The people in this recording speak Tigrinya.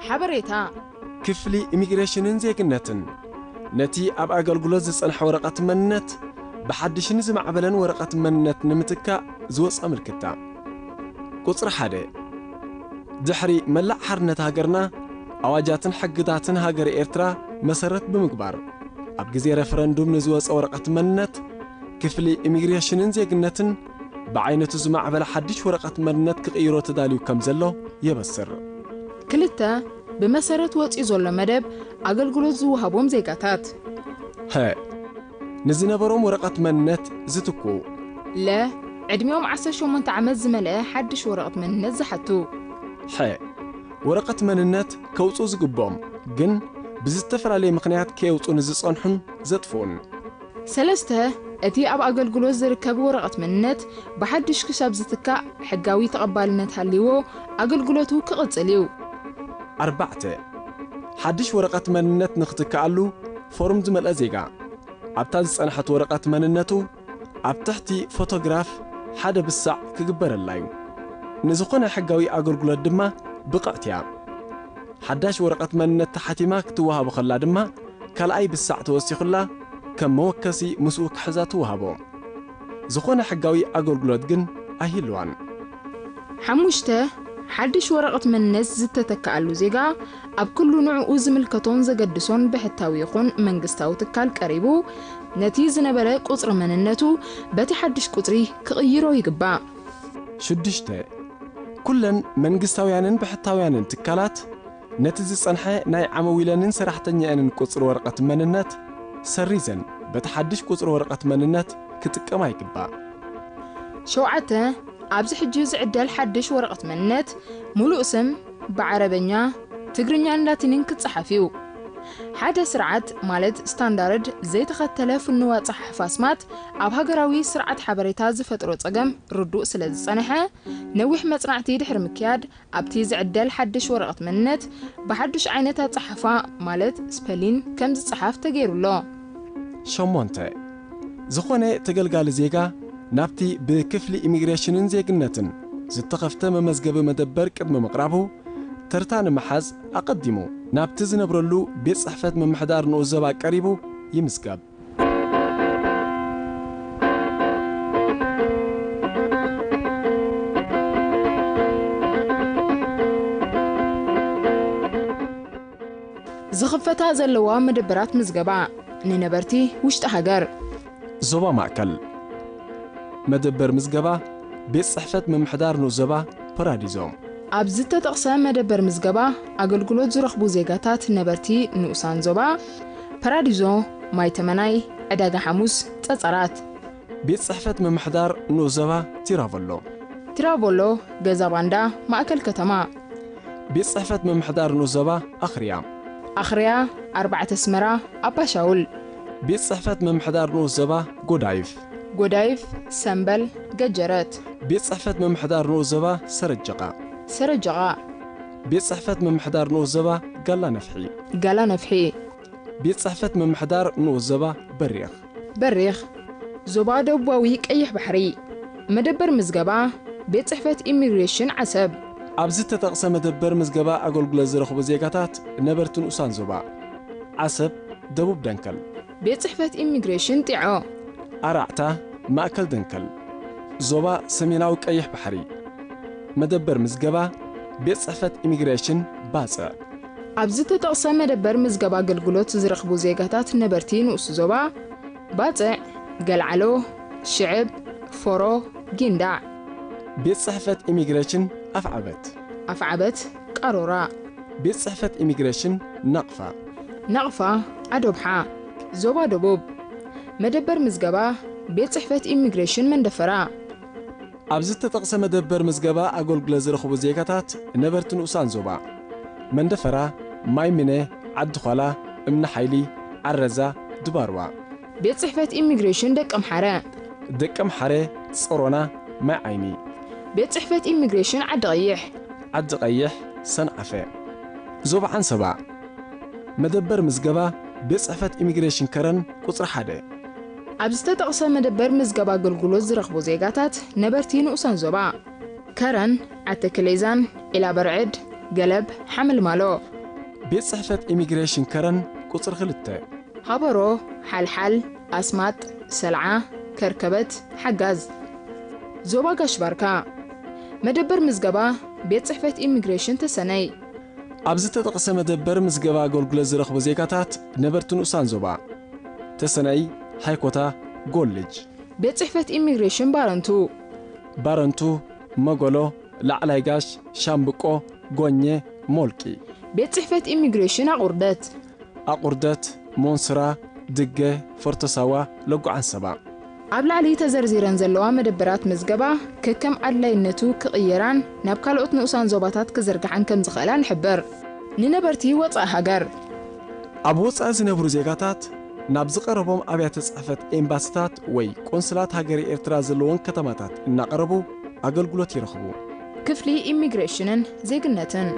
ሓበሬታ። ክፍሊ ኢሚግሬሽንን ዜግነትን ነቲ ኣብ ኣገልግሎት ዝጸንሐ ወረቐት መንነት ብሓድሽን ዝማዕበለን ወረቐት መንነት ንምትካእ ዝወጸ ምልክታ። ቁጽሪ ሓደ፣ ድሕሪ መላእ ሓርነት ሃገርና ኣዋጃትን ሕግታትን ሃገረ ኤርትራ መሰረት ብምግባር ኣብ ግዜ ረፈረንዱም ንዝወጸ ወረቐት መንነት ክፍሊ ኢሚግሬሽንን ዜግነትን ብዓይነቱ ዝማዕበለ ሓድሽ ወረቐት መንነት ክቕይሮ ተዳልዩ ከም ዘሎ የበስር። ክልተ፣ ብመሰረት ወጺኡ ዘሎ መደብ ኣገልግሎት ዝወሃቦም ዜጋታት። ሀ፣ ንዝነበሮም ወረቐት መንነት ዝትኩ። ለ፣ ዕድሚኦም ዓሰርተ ሸሞንተ ዓመት ዝመልአ ሓድሽ ወረቐት መንነት ዝሓቱ። ሐ፣ ወረቐት መንነት ከውጽኡ ዝግብኦም ግን ብዝተፈላለየ ምኽንያት ከየውጹ ንዝጸንሑን ዘጥፍኡን። ሰለስተ፣ እቲ ኣብ ኣገልግሎት ዝርከብ ወረቐት መንነት ብሓድሽ ክሳብ ዝትካእ ሕጋዊ ተቐባልነት ሃልይዎ ኣገልግሎቱ ክቕጽል እዩ። ኣርባዕተ፣ ሓድሽ ወረቐት መንነት ንኽትከኣሉ ፎርም ዝመልአ ዜጋ ኣብታ ዝጸንሐት ወረቐት መንነቱ ኣብ ትሕቲ ፎቶግራፍ ሓደ ብሳዕ ክግበረላ እዩ። ንዝኾነ ሕጋዊ ኣገልግሎት ድማ ብቕዕቲ እያ። ሓዳሽ ወረቐት መንነት ተሓቲማ ክትወሃቦ ከላ ድማ ካልኣይ ብሳዕ ተወሲኹላ ከም መወከሲ ምስኡ ክሕዛ ትወሃቦ። ዝኾነ ሕጋዊ ኣገልግሎት ግን ኣይህልዋን። ሓሙሽተ፣ ሓድሽ ወረቐት መንነት ዝተተክኣሉ ዜጋ ኣብ ኩሉ ንዕኡ ዝምልከቶን ዘገድሶን ብሕታዊ ይኹን መንግስታዊ ትካል ቀሪቡ ነቲ ዝነበረ ቁጽሪ መንነቱ በቲ ሓድሽ ቁጽሪ ክቕይሮ ይግባእ። ሽዱሽተ፣ ኩለን መንግስታውያንን ብሕታውያንን ትካላት ነቲ ዝጸንሐ ናይ ዓመዊለንን ሰራሕተኛኤንን ቁጽሪ ወረቐት መንነት ሰሪዘን በቲ ሓድሽ ቁጽሪ ወረቐት መንነት ክጥቀማ ይግባእ። ሸውዓተ፣ ኣብዚ ሕጂ ዝዕደል ሓድሽ ወረቐት መንነት ሙሉእ ስም ብዓረበኛ፣ ትግርኛን ላቲንን ክጸሓፍ እዩ። ሓደ ስርዓት ማለት ስታንዳርድ ዘይተኸተለ ፍኑው ኣጸሓሕፋ ኣስማት ኣብ ሃገራዊ ስርዓት ሓበሬታ ዝፈጥሮ ጸገም ርዱእ ስለ ዝጸንሐ ነዊሕ መጽናዕቲ ድሕሪ ምክያድ ኣብቲ ዝዕደል ሓድሽ ወረቐት መንነት ብሓድሽ ዓይነት ኣጸሓሕፋ ማለት ስፐሊን ከም ዝጸሓፍ ተገይሩ ኣሎ። ሸሞንተ፣ ዝኾነ ተገልጋሊ ዜጋ ናብቲ ብክፍሊ ኢሚግሬሽንን ዜግነትን ዝተኸፍተ መመዝገቢ መደበር ቅድሚ ምቕራቡ ተርታ ንምሓዝ ኣቐዲሙ ናብቲ ዝነብረሉ ቤት ጽሕፈት ምምሕዳር ንኡስ ዞባ ቀሪቡ ይምዝገብ። ዝኽፈታ ዘለዋ መደበራት ምዝገባ ንነበርቲ ውሽጢ ሃገር። ዞባ ማእከል መደበር ምዝገባ ቤት ጽሕፈት ምምሕዳር ንኡስ ዞባ ፓራዲዞ። ኣብ ዝተጠቕሰ መደበር ምዝገባ ኣገልግሎት ዝረኽቡ ዜጋታት ነበርቲ ንኡሳን ዞባ ፓራዲዞ፣ ማይ ተመናይ፣ ዕዳጋ ሓሙስ፣ ጸጸራት። ቤት ጽሕፈት ምምሕዳር ንኡስ ዞባ ቲራቮሎ። ቲራቮሎ፣ ገዛ ባንዳ፣ ማእከል ከተማ። ቤት ጽሕፈት ምምሕዳር ንኡስ ዞባ ኣኽርያ። ኣኽርያ፣ ኣርባዕተ ኣስመራ፣ ኣባሻውል። ቤት ጽሕፈት ምምሕዳር ንኡስ ዞባ ጎዳይፍ። ጎዳይፍ፣ ሰምበል፣ ገጀረት። ቤት ጽሕፈት ምምሕዳር ንኡስ ዞባ ሰረጀቓ። ሰረጀቓ። ቤት ጽሕፈት ምምሕዳር ንኡስ ዞባ ጋላ ነፍሒ። ጋላ ነፍሒ። ቤት ጽሕፈት ምምሕዳር ንኡስ ዞባ በሪኽ። በሪኽ። ዞባ ደቡባዊ ቀይሕ ባሕሪ። መደበር ምዝገባ ቤት ጽሕፈት ኢሚግሬሽን ዓሰብ። ኣብ ዝተጠቕሰ መደበር ምዝገባ ኣገልግሎት ዝረኽቡ ዜጋታት ነበርቲ ንኡሳን ዞባ ዓሰብ፣ ደቡብ ደንከል። ቤት ጽሕፈት ኢሚግሬሽን ጢዖ። ኣራዕታ፣ ማእከል ደንከል። ዞባ ሰሜናዊ ቀይሕ ባሕሪ። መደበር ምዝገባ ቤት ጽሕፈት ኢሚግሬሽን ባጽዕ። ኣብ ዝተጠቕሰ መደበር ምዝገባ ኣገልግሎት ዝረኽቡ ዜጋታት ነበርቲ ንኡስ ዞባ ባጽዕ፣ ገልዓሎ፣ ሽዕብ፣ ፎሮ፣ ጊንዳዕ። ቤት ጽሕፈት ኢሚግሬሽን ኣፍዓበት። ኣፍዓበት፣ ቃሮራ። ቤት ጽሕፈት ኢሚግሬሽን ናቕፋ። ናቕፋ፣ ዓዶብሓ። ዞባ ደቡብ። መደበር ምዝገባ ቤት ጽሕፈት ኢሚግሬሽን መንደፈራ። ኣብ ዝተጠቕሰ መደበር ምዝገባ ኣገልግሎት ዝረኽቡ ዜጋታት ነበርቲ ንኡሳን ዞባ መንደፈራ፣ ማይ ምነ፣ ዓዲ ዃላ፣ እምኒ ሓይሊ፣ ዓረዛ፣ ድባርዋ። ቤት ጽሕፈት ኢሚግሬሽን ደቀምሓረ። ደቀምሓረ፣ ጸሮና፣ ማይ ዓይኒ። ቤት ጽሕፈት ኢሚግሬሽን ዓዲ ቐይሕ። ዓዲ ቐይሕ፣ ሰንዓፈ። ዞባ ዓንሰባ። መደበር ምዝገባ ቤት ጽሕፈት ኢሚግሬሽን ከረን ቁጽሪ ሓደ። ኣብ ዝተጠቕሰ መደበር ምዝገባ ኣገልግሎት ዝረኽቡ ዜጋታት ነበርቲ ንኡሳን ዞባ ከረን፣ ዓተክሌዛን፣ ዒላበርዕድ፣ ገለብ፣ ሓመልማሎ። ቤት ጽሕፈት ኢሚግሬሽን ከረን ቁጽሪ ክልተ። ሃበሮ፣ ሓልሓል፣ ኣስማጥ፣ ሰልዓ፣ ከርከበት፣ ሓጋዝ። ዞባ ጋሽ ባርካ። መደበር ምዝገባ ቤት ጽሕፈት ኢሚግሬሽን ተሰነይ። ኣብ ዝተጠቕሰ መደበር ምዝገባ ኣገልግሎት ዝረኽቡ ዜጋታት ነበርቲ ንኡሳን ዞባ ተሰነይ፣ ሃይኮታ፣ ጎልጅ። ቤት ጽሕፈት ኢሚግሬሽን ባረንቱ። ባረንቱ፣ መጎሎ፣ ላዕላይ ጋሽ፣ ሻምብቆ፣ ጎኘ፣ ሞልቂ። ቤት ጽሕፈት ኢሚግሬሽን ኣቑርደት። ኣቑርደት፣ ሞንስራ፣ ድገ፣ ፎርቶሳዋ፣ ለጉዓን ሰባ። ኣብ ላዕሊ ተዘርዚረን ዘለዋ መደበራት ምዝገባ ከከም ኣድላይነቱ ክቕየራን ናብ ካልኦት ንኡሳን ዞባታት ክዝርግሓን ከም ዝኽእላ ንሕብር። ንነበርቲ ወጻኢ ሃገር። ኣብ ወጻኢ ዝነብሩ ዜጋታት ናብ ዝቐረቦም ኣብያተ ጽሕፈት ኤምባሲታት ወይ ቆንስላት ሃገረ ኤርትራ ዘለወን ከተማታት እናቐረቡ ኣገልግሎት ይረኽቡ። ክፍሊ ኢሚግሬሽንን ዜግነትን።